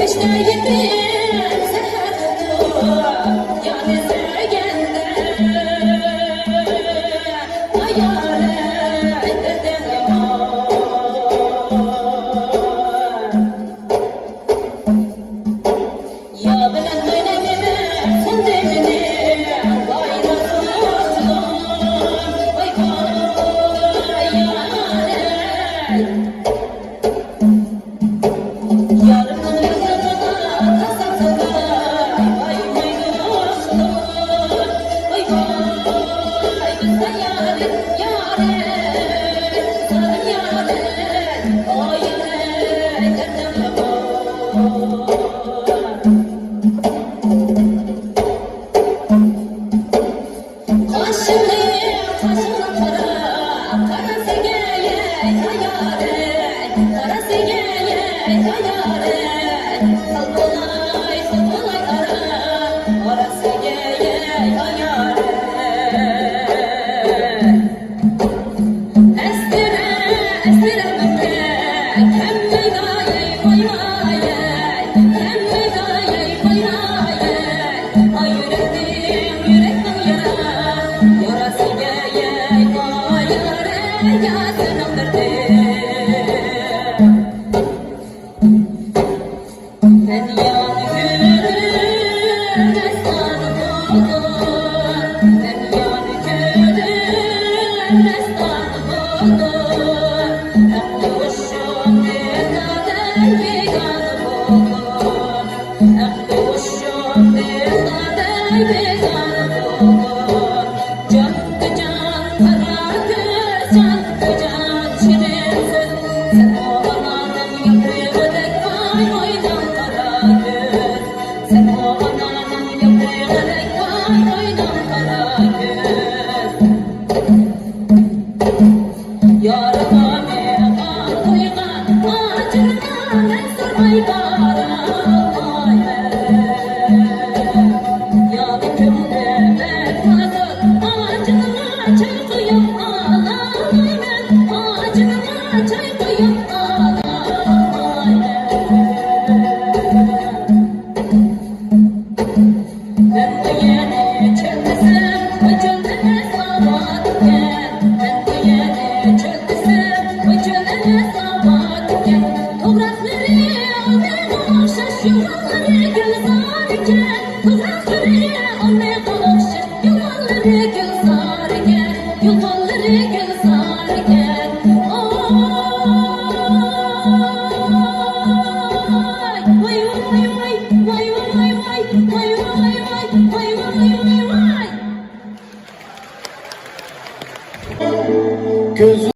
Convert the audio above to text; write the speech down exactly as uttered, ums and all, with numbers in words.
كەچتە يېتىپ سەھەردۇر، يارنى سۆيگەندە، ئايالى دەردىڭ. يا بىلەن ئوينايمەن سۇندى مېنى، ۋاي نازۇلۇق، ۋاي ۋاي يارەي. يارىمنىڭ ياللىغىدا تاسا تالاي، ۋاي ماينۇقلۇق، ۋاي ۋاي بىزدە يارەي، يارەي، زالىم يارەي، ئاي يارەي، دەردىڭ يامان. قاشىڭنى، قاشىڭنى قارا، قارا سىگەي، ئايارەي، قارا سىگەي، ئايارەي، خىل بولاي، خىل بولاي، قارا، قارا سىگەي، ئايارەي. ئەستىرە، ئەستىرە مەندە كەم ئوينايەي، ئوينايەي، كەم ئوينايەي، ئوينايەي. ئاي يۈرەكنىڭ، يۈرەكنىڭ يارا، ياراسى دەيەي، ئاي يارەي، يا سېنىڭ دەردىڭ. مەن يامان كۆردۈم، مەستانە بولدۇم. مەن يامان كۆردۈم، مەستانە بولدۇم. ئەمدى ھوشۇمدىن داداي بىگانە بولدۇم. ئەمدى ھوشۇمدىن داداي بىگانە بولدۇم. جانغا جان قارا كۆز، جانغا جان شېرىن سۆز. سەن ئاناڭنىڭ ياپرىقىدەك، ۋاي ۋاي نان قارا كۆز. سەن ئاناڭنىڭ ياپرىقىدەك، ۋاي ۋاي نان قارا كۆز. يارىغا مېھمان قويغان ئاجىزغا مەن سورىماي بارالمايمەن. ياۋا كۆڭلۈم بەك نازۇك، ئاجىزغا چاي قۇيۇپ ئالالمايمەن، ئاجىزغا چاي قۇيۇپ ئالالمايمەن. مەن بۇ يەرنى چۆل دېسەم، بۇ چۆل ئەمەس ئاۋات ئىكەن. مەن بۇ يەرنى چۆل دېسەم، بۇ چۆل ئەمەس ئاۋات ئىكەن. توغراقلىرى ئالمىغا ئوخشاش يورۇق.